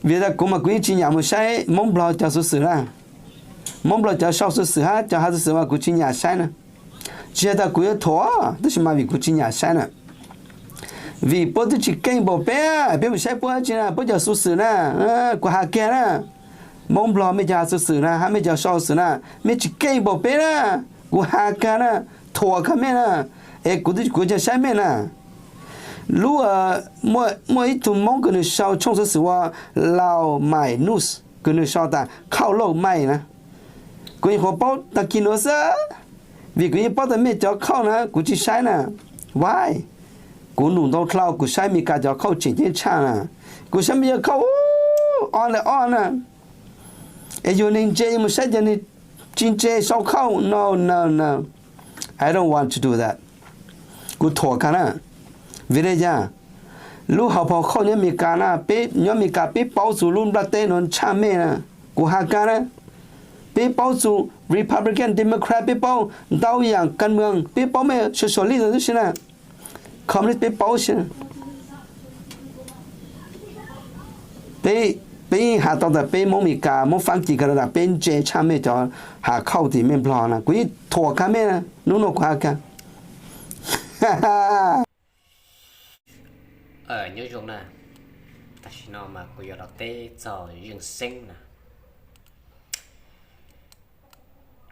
Vim tas kuv mas kuv yeej tsis nyam mus saib Hmoob Nplog cov xuv xwm na. Hmoob Nplog cov sau xuv xwm hab cov has xuv xwm mas kuv tsis nyam saib na. Tsis has tas kuv yuav thuam, tab sis mas vim kuv tsis nyam saib na. Vim puab twb tsis keej npaum peb, peb mus saib puab dab tsi na, puab cov xuv xwm na, kuv has kiag na. Hmoob Nplog mej cov has xuv xwm na hab mej cov sau xuv xwm na, mej tsis keej npaum peb na. Kuv has kiag na, thuam kiag mej na, es kuv twb kuv ca saib mej na. Lub, muaj ib tug Hmoob kws nws sau tshooj xuv xwm ua Lao Mai News kws nws sau tas khauj lauj maij na. Kuv nyuam qhuav paub tag kis nuav xwb, vim kuv yeej paub tas mej cov khauj na kuv tsis saib na. Why? Kuv num ntau dlhau kuv saib Meskas cov khauj tseem ceeb tshaj na. Kuv saib mej cov khauj ob le ob na. Es yug neeg ntse mus saib cov neeg tsis ntse sau khauj, no, no, no. I don't want to do that. Kuv thuam kag na. Vim le caag? Lub hauv paus khauj nyob Meskas na, peb nyob Meskas peb paub txug lub nplaj teb nuav tshaj mej na. Kuv has kag na, peb paub txug Republican, Democrat, peb paub ntau yaam kas moos, peb paub mej socialist tab sis na, communist peb paub si. Peb, peb has tau tas peb Hmoob Meskas, Hmoob Fab Kis kag tas peb ntse tshaj mej cov has khauj tim mej Nplog na. Kuv yeej thuam kag mej na, hnub nuav kuv has kag. Nyob zoo na, tam sim no mas kuv yuav los teb txog Zeej Xeeb na.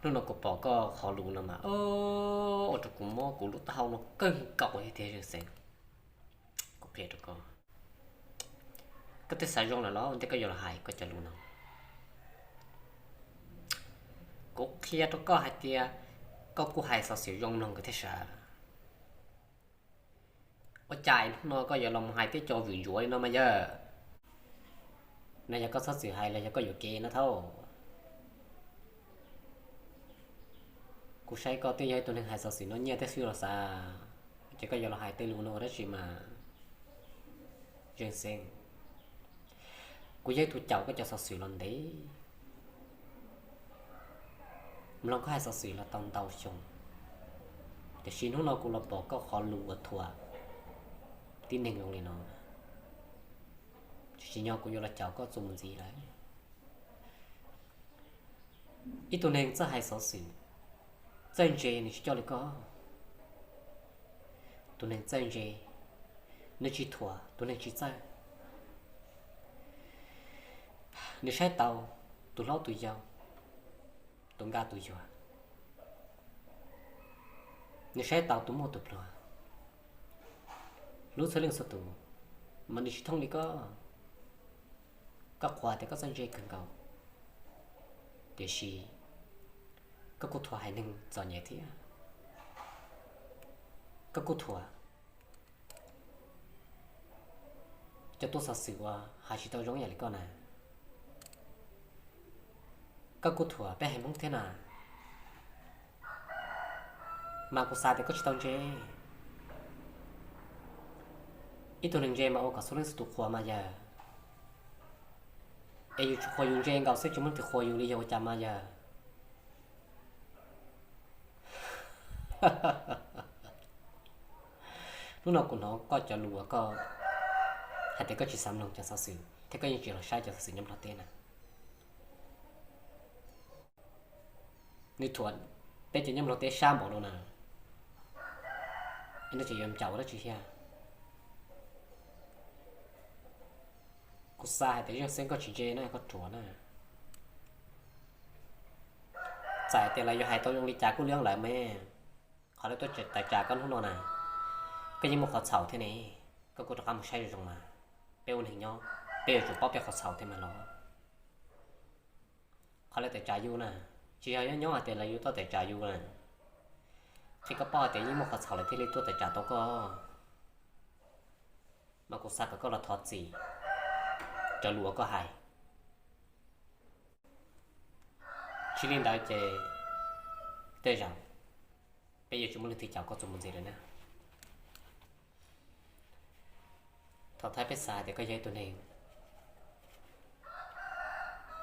Hnub no kuv pom koj qhov lus no mas ua rau kuv mob kuv lub taub hau no kawg nkaus li tiag Zeej Xeeb. Kuv qhia rau koj, koj twb xav zoo lawm los ua ntej koj yuav los hais koj cov lus no? Kuv qhia rau koj hais tias koj kuj hais xov xwm zoo mloog nkawd thiab sav. Ua cas hnub no koj yuav los mus hais tej co vwm ntsuav li no mas yawg? No yog koj txhob txwm hais los yog koj yuam kev no thauj. Kuv saib koj twb yog ib tug neeg hais xov xwm noj nyiaj tej xwb los xav, ces koj yuav los hais tej lus no ua dab tsi mas? Zeej Xeeb, kuv yog ib tug caum koj cov xov xwm los ntev, mloog koj hais xov xwm los tau ntau xyoo, tiam sis hnub no kuv los pom koj qhov lus uas thuam tib neeg zoo li no, tsis tsim nyog kuv yuav los caum koj txuas mus ntxiv lawm. Ib tug neeg txawj hais xov xwm, txawj ntse nws tsis coj li koj. Tus neeg txawj ntse, nws tsis thuam tus neeg tsis txawj. Nws saib taus tus hlob tus yau, tus nkauj tus yuag, nws saib taus tus muaj tus pluag. Hlub txhua leej txhua tus, mas nws tsis thooj li koj. Koj qhuas tias koj txawj ntse kawg nkaus, tiam sis koj kuj thuam haiv neeg txom nyem thiab. Koj kuj thuam cov tub xov xwm uas hais tsis tau zoo yam li koj na. Koj kuj thuam peb haiv Hmoob thiab na, mas kuv xav tias koj tsis tau ntse. Ib tug neeg ntse mas ua kom txhua leej txhua tus qhuas mas yawg, es yus tsis qhuas yus ntse nkaus xwb tsis muaj leej twg qhuas yus li yog ua cas mas yawg? Hnub no kuv hnov koj cov lus uas koj hais tias koj tsis xav mloog cov xov xwm thiab koj yeej tsis los saib cov xov xwm nyob Nplog teb na. Nws thuam peb cov nyob Nplog teb sab npaum no na, es nws tseem yuav caum ua dab tsi thiab? Kuv xav hais tias yog xeeb koj tsis ntse na koj ruam na. Txawm tias lawv yuav hais tau zoo li cas kuj liab lawm me, qhov lawv tuaj tawm tsam koj hnub no na, koj yeej muaj qhov txhaum thiab ne. Koj kuj rov qab mus saib zoo zoo mas, peb ua neeg nyob peb yuav tsum paub peb qhov txhaum thiab mas los. Qhov lawv tawm tsam yus na, tsis yog nyob nyob hais tias lawv yuav tuaj tawm tsam yus na. Qhia koj paub hais tias yeej muaj qhov txhaum lawv thiaj li tuaj tawm tsam tau koj. Mas kuv xav kom koj los thov txim rau lus uas koj hais. Tsis li ntawd ces tej zaum peb yuav tsis muaj leej twg caum koj txuas mus ntxiv lawm na. Thaum thawj peb xav tias koj yog ib tug neeg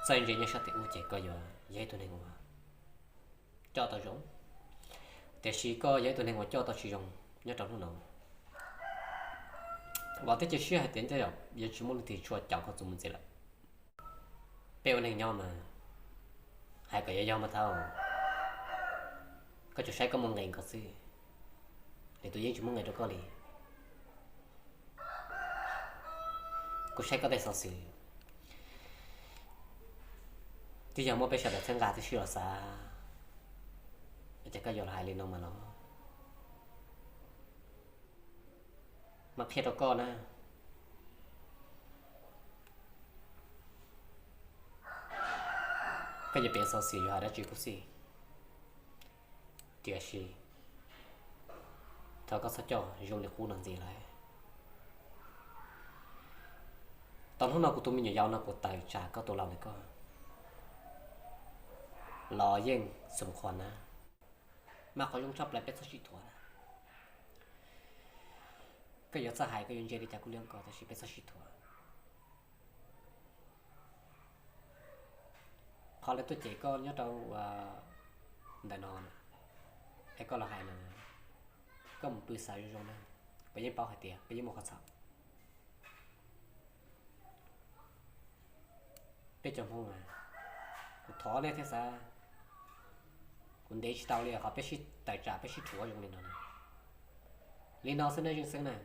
txawj ntse nyob sab tim ub ces koj yuav yog ib tug neeg uas coj tau zoo, tiam sis koj yog ib tug neeg uas coj tau tsis zoo nyob rau hnub no. Vam thiab cia siab hais tias tej zaum yuav tsis muaj leej twg tshua caum koj txuas mus ntxiv lawm. Peb ua neeg nyob mas, hais kom yog yog mas thaum koj tsuas saib koj muaj nqis nkaus xwb, lwm tus yeej tsis muaj nqis rau koj li. Kuv saib koj tej xov xwm, twb yog muab peb sawv daws txhawb nqa tib si los xav, ces koj yuav los hais li no mas los, mas qhia rau koj na, koj yuav piav xov xwm yuav hais dab tsi kuj xij, tiam sis thov koj txhob coj zoo li qub no ntxiv lawm. Tau hnub no kuv tus me nyuam yaus no kuv tawm tsam koj tus laus ntawm koj los yeej xum qhuas na, mas qhov zoo tshaj plaws peb txhob sib thuam na. Koj yuav txawj hais koj yuav ntse li cas kuj liab ko tab sis peb txhob sib thuam. Qhov lawv tuaj cem koj nyob rau ntawm no, es koj los hais no, koj mus pw xav zoo zoo na, peb yeej paub hais tias peb yeej muaj qhov txhaum. Peb cov Hmoob, kuv thov nej thiab xav, kuv ntev tsis tau li qhov peb sib tawm tsam peb sib thuam zoo li no na. Li no xwb nej Zeej Xeeb na,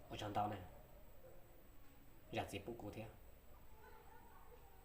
ua tsaug ntau na, zam txim pub kuv thiab.